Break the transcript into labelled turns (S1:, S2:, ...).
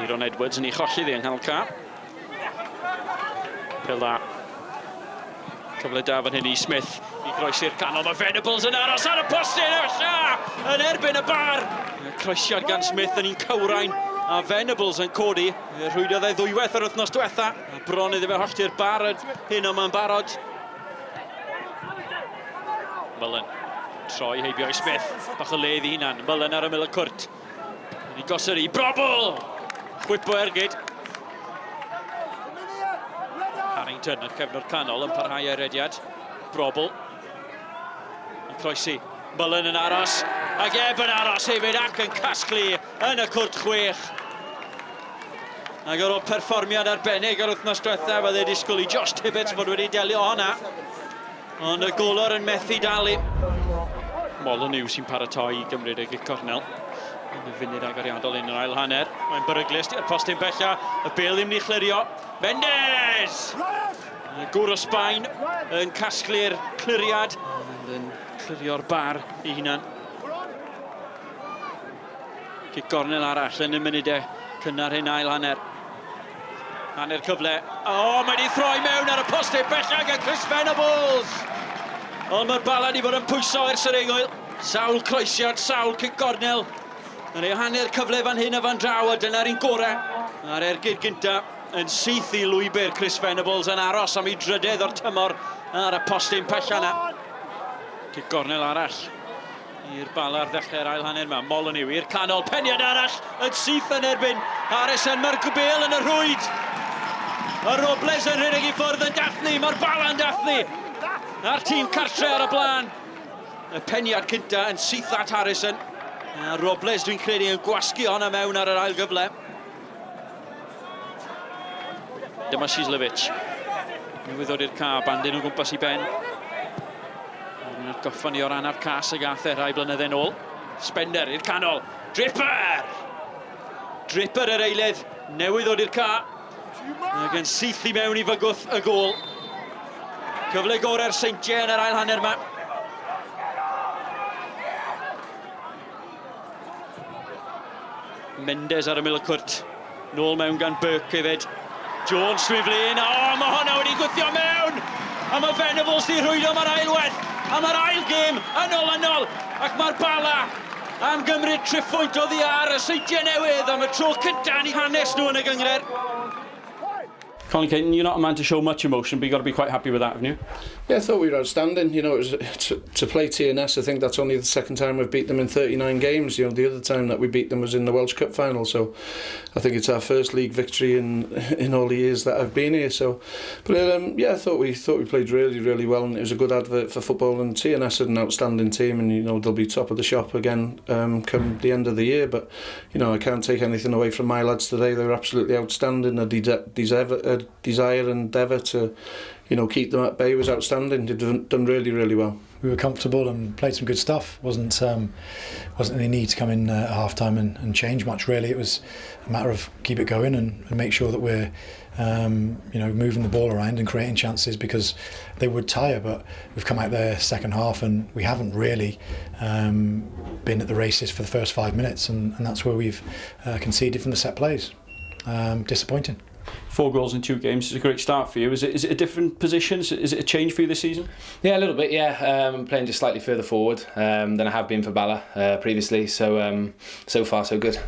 S1: Aaron Edwards yn ei cholli ddi yng nghanol ca. Pel dda. Cyfle da fan hyn i Smith i groesi'r canol. Mae Venables yn aros ar y postyn y lla yn erbyn y bar. Croesiad gan Smith yn un cywrain a Venables yn codi. Rhwydodd e ddwywaith yr wythnos diwetha. A bron iddo fe hollti'r bar yn hyn ond mae'n barod. Mullen. Troi heibio i Smith. Bach o le iddi hunan. Mullen ar ymyl y cwrt. Yn ei gosod i Brobl! Chwipo ergyd. Harrington, y cefnwr canol, yn parhau ei rediad. Brobl. Yn croesi. Mullen yn aros. Ac Eb yn aros hefyd ac yn casglu yn y cwrt chwech. Ac ar ôl perfformiad arbennig yr wythnos diwethaf, fydde disgwyl i Josh Tibbetts fod wedi delio honna. Ond y golwr yn methu dalu. Molyneux sy'n paratoi i gymryd y gic cornel yn y funud agoriadol yn yr ail hanner. Mae'n beryglus i'r postyn bella. Y bêl ddim wedi chlirio. Mendes! Y gŵr o Sbaen yn casglu'r cliriad. Yn clirio'r bar ei hunan. Cic gornel arall yn y munudau cynnar hyn ail hanner. Hanner cyfle. O, oh, mae wedi throi mewn ar y postau bellach gan Chris Venables! Ond mae'r Bala wedi bod yn pwyso ers yr egwyl. Sawl croesiad, sawl cic gornel. Yn ei hanner cyfle fan hyn a fan draw, a dyna'r un gorau. A'r ergyd gynta yn syth i lwybr Chris Venables yn aros am ei drydedd o'r tymor ar y postyn pella yna. Cic gornel arall I'r Bala ar ddechrau'r ail hanner yma. Molyneux i'r canol, peniad arall yn syth yn erbyn Harrison. Mae'r bêl yn y rhwyd. Y Robles yn rhedeg i ffwrdd yn dathlu. Mae'r Bala yn dathlu. A'r tîm cartre ar y blaen. Y peniad cynta yn syth at Harrison. A Robles, dwi'n credu, yn gwasgu honna mewn ar yr ail gyfle. Dyma Sislevic. Newydd ddod i'r ca, bandyn o gwmpas i ben. Yn atgoffa ni o'r anaf cas y gath e rhai blynydde nôl. Spender i'r canol. Draper! Draper yr eilydd, newydd ddod i'r ca. Ac yn syth i mewn i fygwth y gôl. Cyfle gorau'r Seintiau yn yr ail hanner yma. Mendes ar ymyl y cwrt. Nôl mewn gan Burke hefyd. Jones trwy flin. O, oh, mae hwnna wedi gwthio mewn! A mae Venables di rhwydo mae'r ailwaith. A mae'r ail gêm yn olynol. Ac mae'r Bala am gymryd triphwynt oddi ar y Seintiau Newydd am y tro cyntaf yn eu hanes nhw yn y gynghrair. Colin Caton, you're not a man to show much emotion, but you've got to be quite happy with that, haven't you?
S2: Yeah, I thought we were outstanding. You know, it was to, to play TNS, I think that's only the second time we've beat them in 39 games. You know, the other time that we beat them was in the Welsh Cup final. So I think it's our first league victory in in all the years that I've been here. So, but um, yeah, I thought we thought we played really, really well, and it was a good advert for football. And TNS had an outstanding team, and you know they'll be top of the shop again um, come the end of the year. But you know, I can't take anything away from my lads today. They were absolutely outstanding. The de desire, uh, desire and endeavour to, you know, keep them at bay was outstanding. They've done, done really, really well.
S3: We were comfortable and played some good stuff. Wasn't um, wasn't any need to come in uh, at half time and, and change much really. It was a matter of keep it going and, and make sure that we're um, you know moving the ball around and creating chances because they would tire. But we've come out there second half and we haven't really um, been at the races for the first five minutes, and, and that's where we've uh, conceded from the set plays. Um, disappointing.
S1: Four goals in two games is a great start for you. Is it, is it a different position? Is it, is it a change for you this season?
S4: Yeah, a little bit, yeah. Um, I'm playing just slightly further forward um, than I have been for Bala uh, previously, so um, so far so good.